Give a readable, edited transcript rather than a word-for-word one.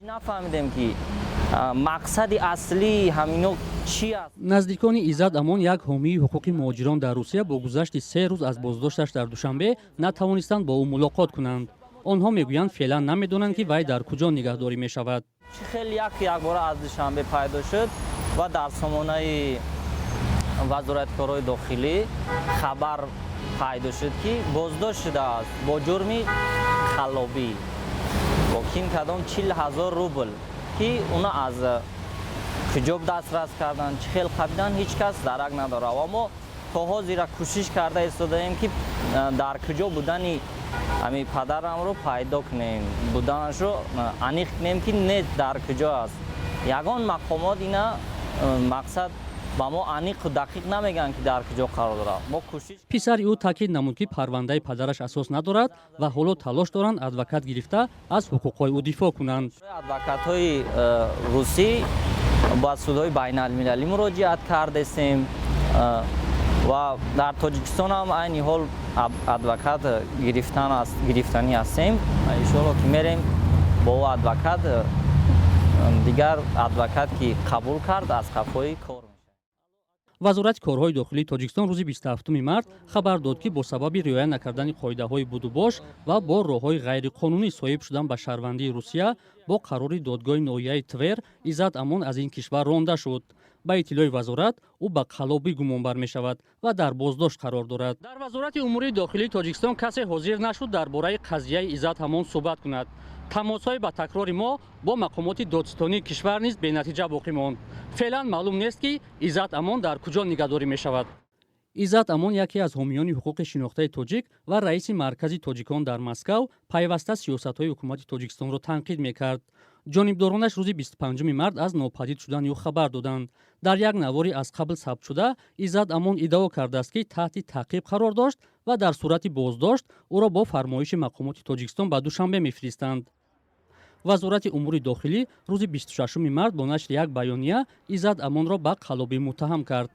Нафаҳмидем, ки мақсади аслии ҳамино чӣ аст. Наздикони Иззат Амон, як ҳомии ҳуқуқи муҳоҷирон дар Русия, бо гузашти 3 рӯз аз боздошташ дар Душанбе натавонистанд бо ӯ мулоқот кунанд. Онҳо мегӯянд, феълан намедонанд, ки вай дар куҷо нигаҳдорӣ мешавад. Чӣ хел як якбора аз Душанбе пайдо шуд ва дар сомонаи Вазорати корҳои дохилӣ хабар пайдо шуд, ки боздошт шудааст бо ҷурми қаллобӣ бо ким кадом 40 000 рубл, ки уна аз куҷо дастрас кардан, чӣ хел қапидан, ҳеҷ кас дарак надорад. Ва мо то ҳозира кӯшиш карда истодаем, ки дар куҷо будани ҳами падарамро пайдо кунем, буданашро аниқ кунем, ки не дар куҷо аст. Ягон мақомот ина мақсад ба мо аниқу дақиқ намегӯянд, ки дар куҷо қарор дорад. Мо кӯшиш Писари ӯ таъкид намуд, ки парвандаи падараш асос надорад ва ҳоло талош доранд адвокат гирифта, аз ҳуқуқҳои ӯ дифоъ кунанд. Адвокатҳои русӣ ба судҳои байналмилалӣ муроҷиат кардесем ва дар Тоҷикистон ҳам айни ҳол адвокат гирифтанӣ ҳастем. Иншоалло, ки мерем бо ӯ адвокат, дигар адвокат ки қабул кард, аз қафои кор. Вазорати корҳои дохилии Тоҷикистон рӯзи 27 март хабар дод, ки бо сабаби риоя накардани қоидаҳои будубош ва бо роҳҳои ғайриқонунӣ соҳиб шудан ба шаҳрвандии Русия, бо қарори додгоҳи ноҳияи Твер Иззат Амон аз ин кишвар ронда шуд. Ба иттилои вазорат, ӯ ба қаллобӣ гумонбар мешавад ва дар боздошт қарор дорад. Дар Вазорати умури дохилии Тоҷикистон касе ҳозир нашуд дар бораи қазияи Иззат Амон суҳбат кунад. Тамосҳои ба такрори мо бо мақомоти додситонии кишвар низ бенатиҷа боқӣ монд. Феълан маълум нест, ки Иззат Амон дар куҷо нигаҳдорӣ мешавад. Иззат Амон, яке аз ҳомиёни ҳуқуқи шинохтаи тоҷик ва раиси Маркази тоҷикон дар Москав, пайваста сиёсатҳои ҳукумати Тоҷикистонро танқид мекард. Ҷонибдоронаш рӯзи 25 март аз нопадид шудани ӯ хабар доданд. Дар як навори аз қабл сабтшуда Иззат Амон иддао кардааст, ки таҳти таъқиб қарор дошт ва дар сурати боздошт ӯро бо фармоиши мақомоти Тоҷикистон ба Душанбе мефиристанд. Вазорати умури дохилӣ рӯзи 26 март бо нашри як баёния Иззат Амонро ба қаллобӣ муттаҳам кард.